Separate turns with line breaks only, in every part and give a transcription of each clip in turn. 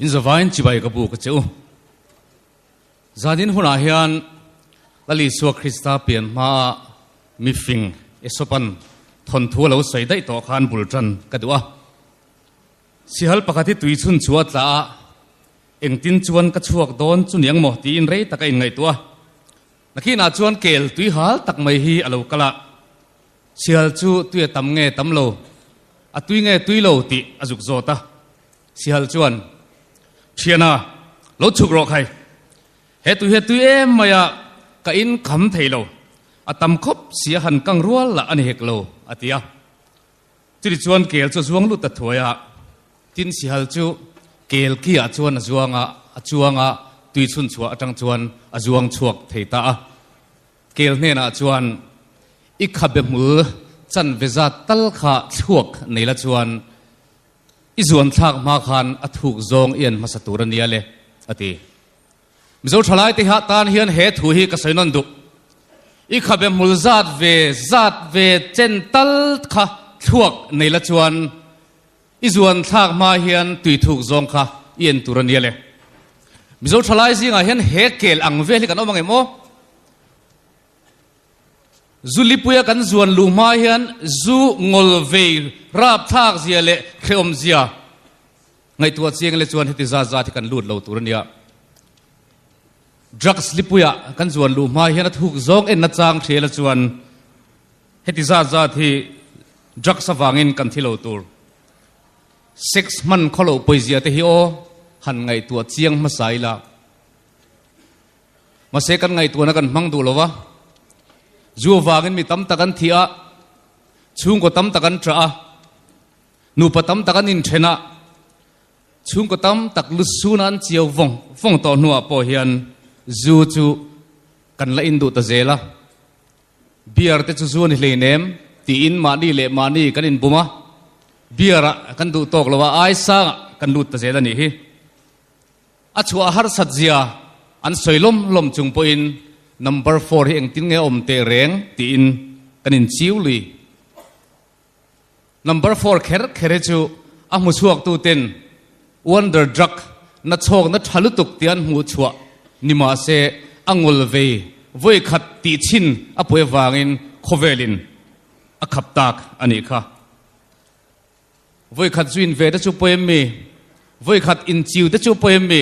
In zavain chibai ka buk a che u. Zanin hunah hian Lal Isua Krista pian hmaa mifing Esopan thawnthu a lo sawi daih tawh khan bul tan ka duh a. Sihal pakhat hi tui chhun chu a tla a, engtin chuan ka chhuak dawn chu niang maw tiin rei tak a inngaihtuah a. Nakinah chuan kel tui hal tak mai hi a lo kal a, Sihal chu tui a tam nge tam lo, a tui nge tui lo tih a zuk zawt a. Sihal chuan, Thiana, lo chhuk rawh khai. He tui hi a tui em mai a, ka in kham thei lo. A tam khawp si a han kang rual lah a ni hek lo, a ti a. Chutih chuan kel chu a zuang lut ta thuai a, tin sihal chu kel ki ah chuan a zuang a, a chuang a, tui chhun chhuah atang chuan a zuang chhuak thei ta a. Kel hnenah chuan, I khabe hmul chan ve zat tal kha thluak nei la chuan i zuan thlak hma khan a thuk zawng i en hmasa tur a nia le, a ti. Mizo thalai te ha tan hian he thu hi ka sawi nawn duh. I khabe hmul zat ve zat ve chen tal kha thluak nei la chuan i zuan thlak hma hian tui thuk zawng kha i en tur a nia le. Mizo thalai zingah hian he kel ang vel hi kan awm ang em aw? Zu lipuia kan zuan luh hma hian zu ngawl vei rap thlak zia leh hrehawm zia Ngaihtuah chiang le chuan heti zat zat hi kan lut lo tur a nia. Drugs lipuiah kan zuan luh hma hian a thuk zawng enna chang hriala chuan heti zat zat hi drugs avangin kan thi lo tur. Sex hman khawloh pawizia te hi aw han ngaihtuah chiang hmasa ila. Mahse kan ngaihtuahna kan hmang duh lo va. Zu avangin mi tam tak an thi a, chhungkaw tam tak an ṭah a. Nupa tam tak an inthen a, chhungkaw tam tak lu suna an chiau vawng vawng tawh hnuah pawh hian zu chu kan la in duh ta zel a. Beer te chu zu a ni hleinem tiin mahni leh mahni kan inbum a, beer ah kan duh tawk lo a, ai sangah kan lut ta zel a nih hi. A chhuah harsat zia an sawi lawm lawm chung pawhin number four hi engtin nge a awm teh reng tiin kan inchiu lui. Number four kher kher hi chu a hmu chhuak tu ten wonder drug na chhawk na tha lutuk tih an hmuh chhuah ni mah se a ngul vei vawi khat tih chhin a pawi avangin khawvelin a khap tak a nih kha. Vawi khat zu in ve te chu pawi em mi? Vawi khat in chiu te chu pawi em mi?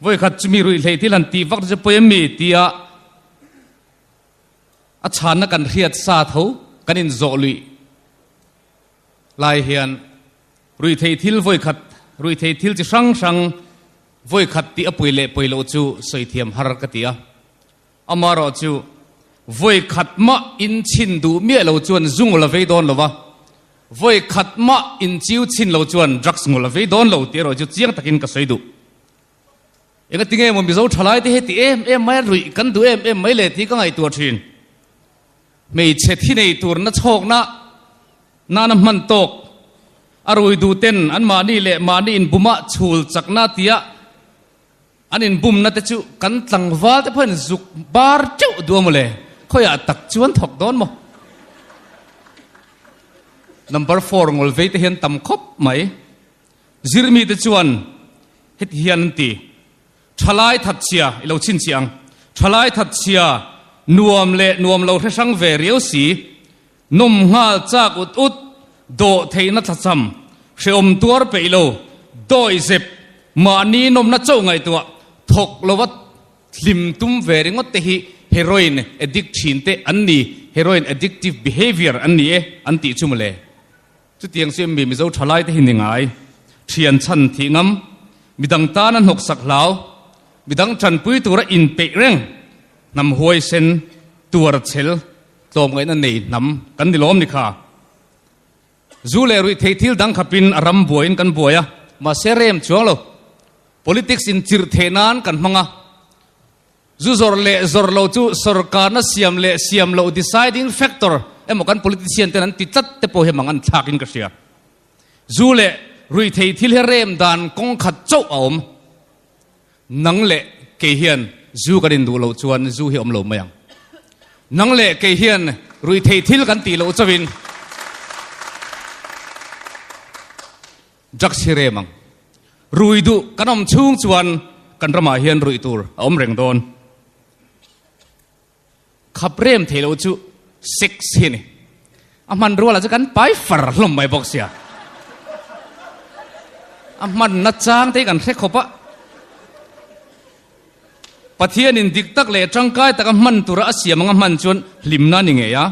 Vawi khat chumi ruih hleih thil han tih vak te chu pawi em mi? tia A chhanna kan hriat sa tho kan inzawh luih lai hian ruihtheih thil vawikhat, ruihtheih thil chi hrang hrang vawikhat tih a pui leh pawi loh chu sawi thiam har ka ti a. Amaherawh chu vawikhat mah inchhin duh miah lo chuan zu ngul a vei dawn lo va, vawikhat mah inchiu chhin lo chuan drugs ngul a vei dawn lo tih erawh chu chiang takin ka sawi duh. Enga tinge maw Mizo thalai te heti em em mai a ruih kan duh em em mai le tih ka ngaihtuah thin. Hmeichhe thi nei tur na chhawkna nana hman tawk a rui duh ten an mahni leh mahni inbumah chhul chakna tia an inbumna te chu kan tlangval te pawhin zuk bar teuh duh a maw le, khawiah tak chuan thawk dawn maw? Number four ngawlvei te hian tam khawp mai. Zirmite chuan heti hian an ti, Thalai thatchhia i lo chhinchhiah ang. Thalai thatchhia nuam leh nuam lo hre hrang ve riau si, nawm nghal chak ut ut, dawh theihna thlacham, hrehawm tuar peih lo, dawi zep, mahni nawmna chauh ngaihtuah, thawk lova hlim tum ve ringawt te hi heroin addict thin te an ni, heroin addictive behaviour an ni e an tih chu mawle. Chutiang chu mi Mizo thalaite hi ni ngai, thian chhan thih ngam, midang tana hnawksak hlau, midang tanpui tura inpeih reng, hnam huaisen, tuar chhel, tlawmngaihna nei hnam kan ni lawm ni kha. Zu leh ruihtheih thil dang khapin a ram buaiin kan buai a, mahse rem chuang lo. Politics inchirh theh nan kan hmang a. Zu zawrh leh zawrh lo chu sorkarna siam leh siam loh deciding factor emaw kan politician ten an ti tlat te pawh hi mang an thlak in ka hria. Zu leh ruihthei thil hi rem dan kawng khat chauh a awm. Nang leh kei hian zu kan induh loh chuan zu hi awm lo mai ang. Nang leh kei hian ruihthei thil kan tih loh chauhin drugs hi rem ang. Rui duh kan awm chhung chuan kan ramah hian ruih tur a awm reng dawn. Khap rem thei lo chu sex hi a ni. A hman rualah chu kan pai far hlawm mai bawk sia. A hmanna chang te hi kan hre khawp a. Pathianin dik tak leh tangkai taka hman tura a siam anga hman chuan hlimna a ni ngei a.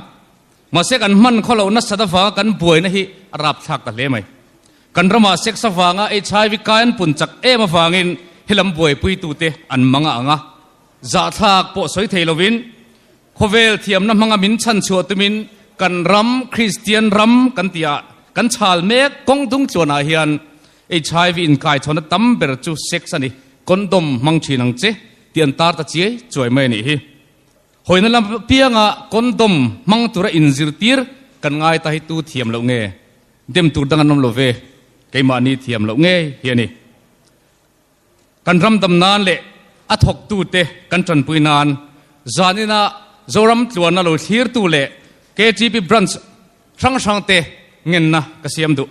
Mahse kan hman khaw loh nasat avanga kan buaina hi a rapthlak ta hle mai. Kan ramah sex avanga HIV kai an pun chak em avangin helam buaipuitute an mang a ang a. Zahthlak pawh sawi thei lovin khawvel thiamna hmanga min chhanchhuah tumin kan ram Kristian ram kan tih ah kan chhal mek kawng dung tluanah hian HIV inkaichhawnna tam ber chu sex a ni, condom hmang thin ang che tih an tar ta chiai chuai mai a nih hi. Hawina lam pianga condom hmang tura inzirtir kan ngai ta hi tu thiam loh nge? Dem tur dang an awm lo ve, keimahni thiam loh ngei hi a ni. Kan ram dam nan leh a thawktute kan tanpui nan zanina Zoram tluana lo thlirtu leh KTP branch hrang hrangte ngenna ka siam duh.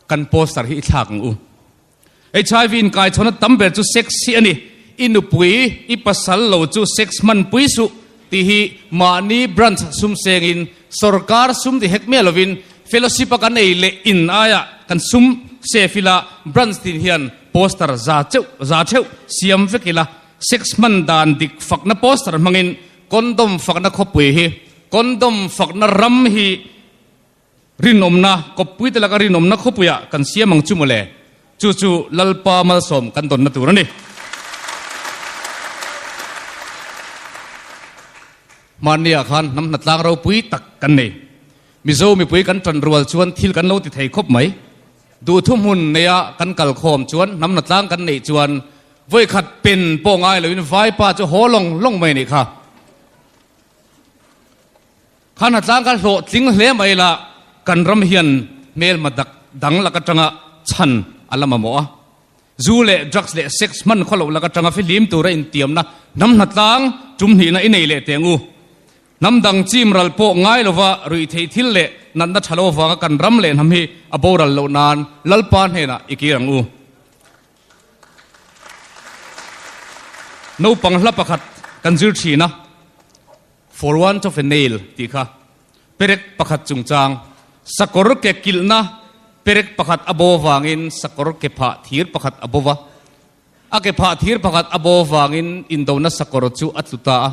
Kan poster hi i thlak ang u. HIV inkaichhawnna tam ber chu sex hi a ni. I nupui, i pasal lo chu sex hmanpui suh tih hi mahni branch sum sengin sorkar sum ti hek miah lovin fellowship a kan ei leh in aiah kan sum save ila branch tin hian poster za cheuh za theuh siam vek ila sex hman dan dik fakna poster hmangin condom fakna khawpui hi condom fakna ram hi Rinawmna, kawppuite laka rinawmna khawpuiah kan siam ang chu mawle. Chu chu Lalpa malsawm kan dawnna tur a ni. Hmanniah khan hnam hnatlang ropui tak kan nei. Mizo mipui kan tan rual chuan thil kan lo ti thei khawp mai. Duhthu hmun neia kan kal khawm chuan hnam hnatlang kan neih chuan vawikhat pen pawh ngai loin vaipa chu haw lawng lawng mai a nih kha. Kha hnatlang kha hlawhtling hle mai la, kan ram hian hmelma dak dang lak atanga chhan a la mamawh a. Zu leh drugs leh sex hman khaw loh lak atanga fihlim tura intiamna hnam hnatlang tum hnihna i nei leh teh ang u. Hnam dang chim ral pawh ngai lova ruih theih thil leh natna tha lo avanga kan ram leh hnam hi a boral loh nan Lalpa hnenah i kir ang u. Naupang hla pakhat kan zir thin a. For want of a nail tih kha perek pakhat chungchang, sakawr ke kilhna perek pakhat a bo vangin sakawr ke phah thir pakhat a bo va, a ke phah thir pakhat a bo vangin indona sakawr chu a tlu ta a.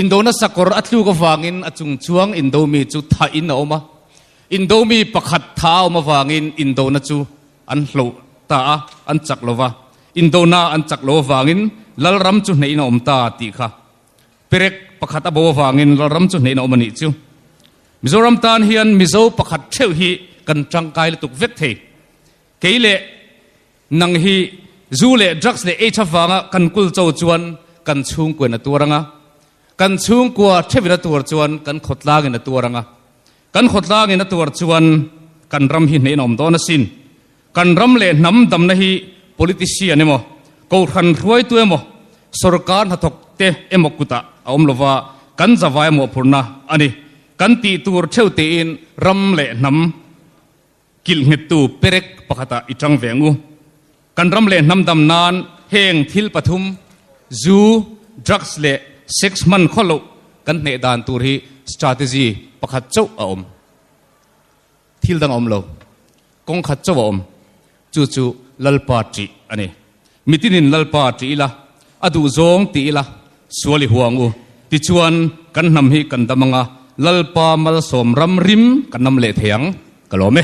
Indona sakawr a tluk avangin a chungchuang indomi chu thahin a awm a, indomi pakhat tha a awm avangin indona chu an hloh ta a, an chak lo va, indona an chak lo avangin Lalram chu hnehin a awm ta tih kha. Perek pakhat a bo avangin Lalram chu hnehin a awm a nih chu. Mizoram tan hian Mizo pakhat theuh hi kan tangkai lutuk vek thei. Kei leh nang hi zu leh drugs leh aids avanga kan kul cho chuan kan chhungkuain a tuar ang a, kan chhungkua theuhin a tuar chuan kan khawtlangin a tuar ang a, kan khawtlangin a tuar chuan kan ram hi hnehin a awm dawn asin. Kan ram leh hnam damna hi politician emaw, kohhran hruaitu emaw, sorkar hnathawk te emaw kutah a awm lova, kan zavai mawhphurhna a ni. Kan tih tur theuh tiin ram leh hnam kilh nghettu perek pakhatah i tang ve ang u. Kan ram leh hnam dam nan heng thil pathum, zu, drugs leh sex hman khaw loh kan hneh dan tur hi strategy pakhat chauh a awm. Thil dang a awm lo. Kawng khat chauh a awm. Chu chu Lalpa ṭih a ni. Mitinin Lalpa ṭih ila, a duhzawng ti ila, sual i huang u. Tichuan, kan hnam hi kan dam ang a, Lalpa malsawm ram rim kan nam leh thei ang. Ka lawm e.